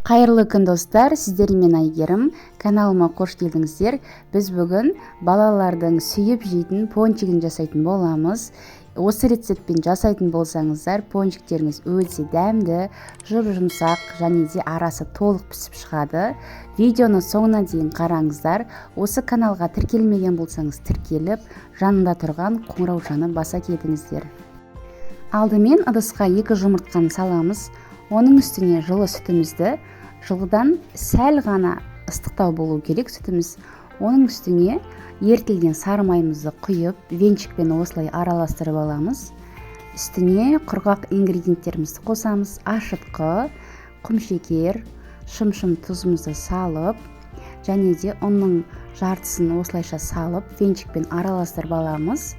Қайырлы күн, достар! Сіздермен Әйгерім. Каналыма қош келдіңіздер. Біз бүгін балалардың сүйіп жейтін пончигін жасайтын боламыз. Осы рецептпен жасайтын болсаңыздар, пончиктеріңіз өте дәмді, жұп-жұмсақ және де арасы толық пісіп шығады. Видеоны соңына дейін қараңыздар. Осы каналға тіркелмеген болсаңыз, тіркеліп, жанында тұрған қоңыраушаны баса кетіңіздер. Алдымен ыдысқа 2 жұмыртқаны саламыз. Оның үстіне жылы сүтімізді, жылыдан сәл ғана ыстықтау болу керек сүтіміз. Оның үстіне ерітілген сары майымызды құйып, венчикпен осылай араластырып аламыз. Үстіне құрғақ ингредиенттерімізді қосамыз. Ашытқы, құмшекер, шым-шым тұзымызды салып, және де ұнның жартысын осылайша салып, венчикпен араластырып аламыз.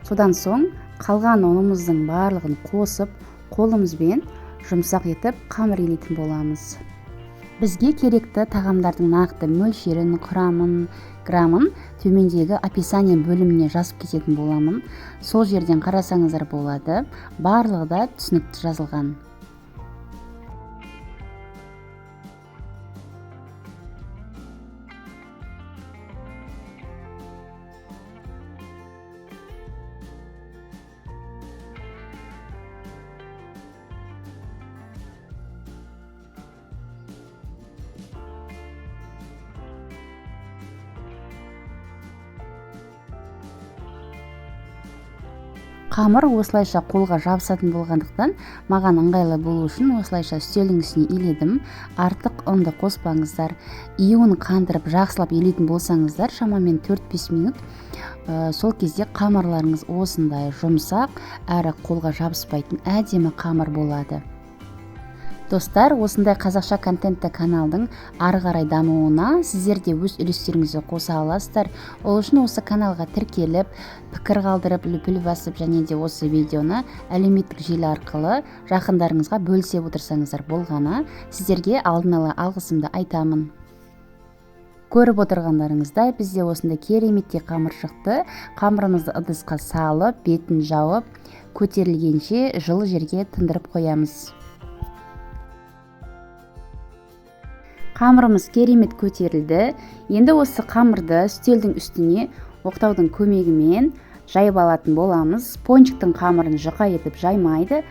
Содан соң қалған ұнымыздың барлығын қосып, қолымызбен жұмсақ етіп қамыр илейтін боламыз. Бізге керекті тағамдардың нақты мөлшерін, құрамын, грамын төмендегі описание бөліміне жазып кететін боламын. Сол жерден қарасаңыздар болады. Барлығы да түсінікті жазылған. Қамыр осылайша қолға жабысатын болғандықтан, маған ыңғайлы болу үшін осылайша үстелдің үстіне иледім. Артық ұнды қоспаңыздар. Иуін қандырып жақсылап илейтін болсаңыздар, шамамен 4-5 минут, сол кезде қамырларыңыз осындай жұмсақ, әрі қолға жабыспайтын әдемі қамыр болады. Достар, осындай қазақша контентті каналдың ары қарай дамуына сіздер де өз үлестеріңізді қоса аласыздар. Ол үшін осы каналға тіркеліп, пікір қалдырып, лүпіл басып және де осы видеоны әлеуметтік желі арқылы жақындарыңызға бөлісе отырсаңыздар болғаны, сіздерге алдын ала алғысымды айтамын. Көріп отырғандарыңыздай, бізде осындай кереметтей қамыр шықты. Қамырымызды ыдысқа салып, бетін жауып, көтерілгенше жылы жерге тындырып қоямыз. Қамырымыз керемет көтерілді. Енді осы қамырды үстелдің үстіне оқтаудың көмегімен жайып алатын боламыз. Пончиктің қамырын жұқа етіп жаймайды.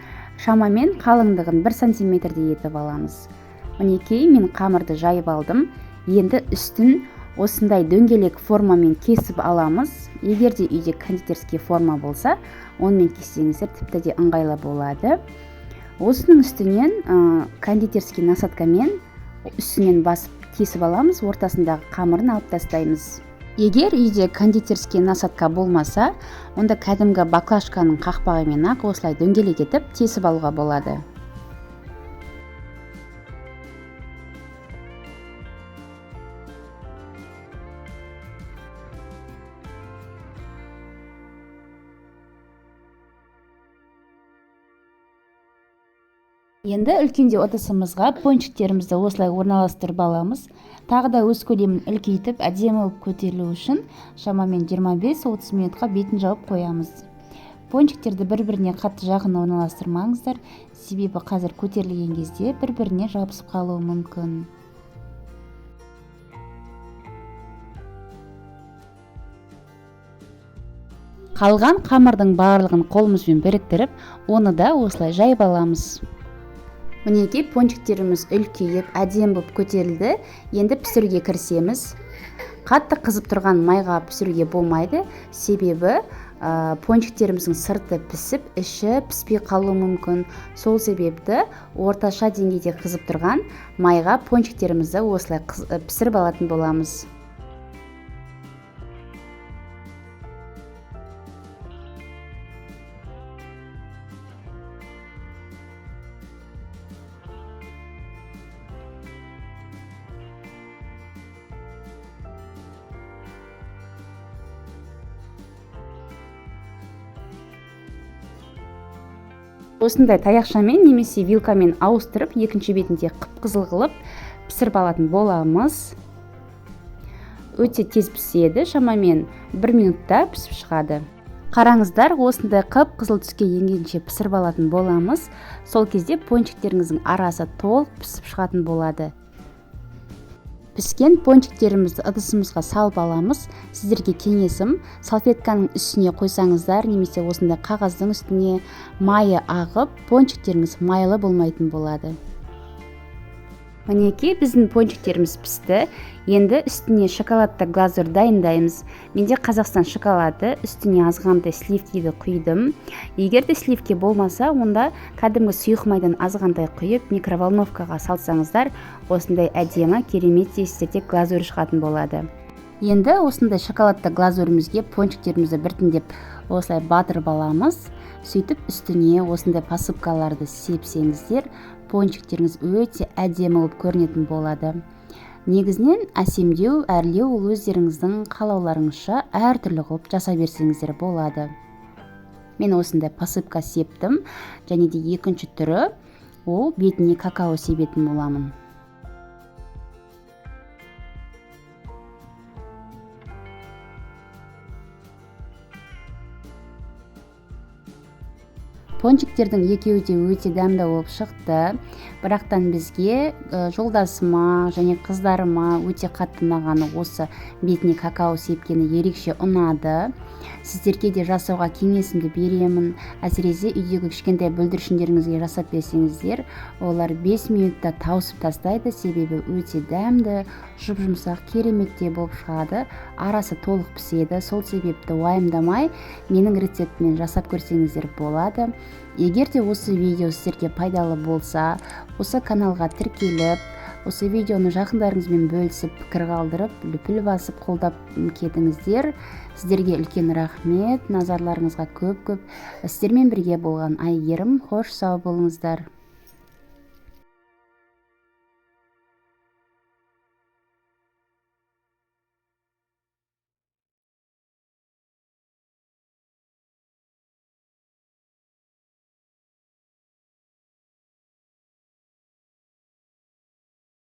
Шамамен қалыңдығын 1 сантиметрдей етіп аламыз. Мінекей, мен қамырды жайып алдым. Енді үстін осындай дөңгелек формамен кесіп аламыз. Егер де үйде кондитерский форма болса, онымен кессеңіздер тіпті де ыңғайлы болады. Осының үстінен кондитерский насадкамен үстінен басып кесіп аламыз, ортасындағы қамырын алып тастаймыз. Егер үйде кондитерский насадка болмаса, онда кәдімгі баклажканың қақпағымен ақ осылай дөңгелек етіп тесіп алуға болады. Енді үлкендеу ыдысымызға пончиктерімізді осылай орналастырып аламыз. Тағы да өз көлемін үлкейтіп, әдемі болып көтерілу үшін шамамен 25-30 минутқа бетін жауып қоямыз. Пончиктерді бір-біріне қатты жақын орналастырмаңыздар, себебі қазір көтерілген кезде бір-біріне жабысып қалуы мүмкін. Қалған қамырдың барлығын қолымызбен біріктіріп, оны да осылай жайып аламыз. Мінекей, пончиктеріміз үлкейіп, әдемі болып көтерілді. Енді пісіруге кірісеміз. Қатты қызып тұрған майға пісіруге болмайды, себебі пончиктеріміздің сырты пісіп, іші піспей қалуы мүмкін. Сол себепті орташа деңгейде қызып тұрған майға пончиктерімізді осылай пісіріп алатын боламыз. Осындай таяқшамен немесе вилкамен ауыстырып, екінші бетінде қып-қызыл қылып пісіріп алатын боламыз. Өте тез піседі, шамамен 1 минутта пісіп шығады. Қараңыздар, осындай қып-қызыл түске енгенше пісіріп алатын боламыз. Сол кезде пончиктеріңіздің арасы толық пісіп шығатын болады. Піскен пончиктерімізді ыдысымызға салып аламыз. Сіздерге кеңесім, салфетканың үстіне қойсаңыздар немесе осындай қағаздың үстіне майы ағып, пончиктеріңіз майлы болмайтын болады. Мінекей, біздің пончиктеріміз пісті. Енді үстіне шоколадты глазурь дайындаймыз. Менде Қазақстан шоколады, үстіне азғантай сливкиді құйдым. Егер де сливки болмаса, онда кәдімгі сұйық майдан азғантай құйып, микроволновкаға салсаңыздар, осындай әдемі, керемет сіздерде глазурь шығатын болады. Енді осындай шоколадты глазурімізге пончиктерімізді біртіндеп осылай батырып аламыз. Сөйтіп үстіне осындай посыпкаларды сепсеңіздер, пончиктеріңіз өте әдемі болып көрінетін болады. Негізінен әсемдеу, әрлеу ол өздеріңіздің қалауларыңызша әртүрлі қылып жасай берсеңіздер болады. Мен осындай посыпка септім, және де екінші түрі ол бетіне какао себетін боламын. Пончиктердің екеуі де өте дәмді болып шықты. Бірақтан бізге, жолдасыма және қыздарыма өте қатты ұнағаны осы бетіне какао сепкені ерекше ұнады. Сіздерге де жасауға кеңесімді беремін. Әсіресе үйдегі кішкентай бүлдіршіндеріңізге жасап берсеңіздер, олар 5 минутта тауысып тастайды, себебі өте дәмді, жұп-жұмсақ, кереметтей болып шығады. Арасы толық піседі. Сол себепті уайымдамай менің рецептіммен жасап көрсеңіздер болады. Егер де осы видео сіздерге пайдалы болса, осы каналға тіркеліп, осы видеоны жақындарыңызбен бөлісіп, пікір қалдырып, лүпіл басып қолдап кетіңіздер. Сіздерге үлкен рахмет, назарларыңызға көп-көп. Сіздермен бірге болған Айгерім. Хош, сау болыңыздар.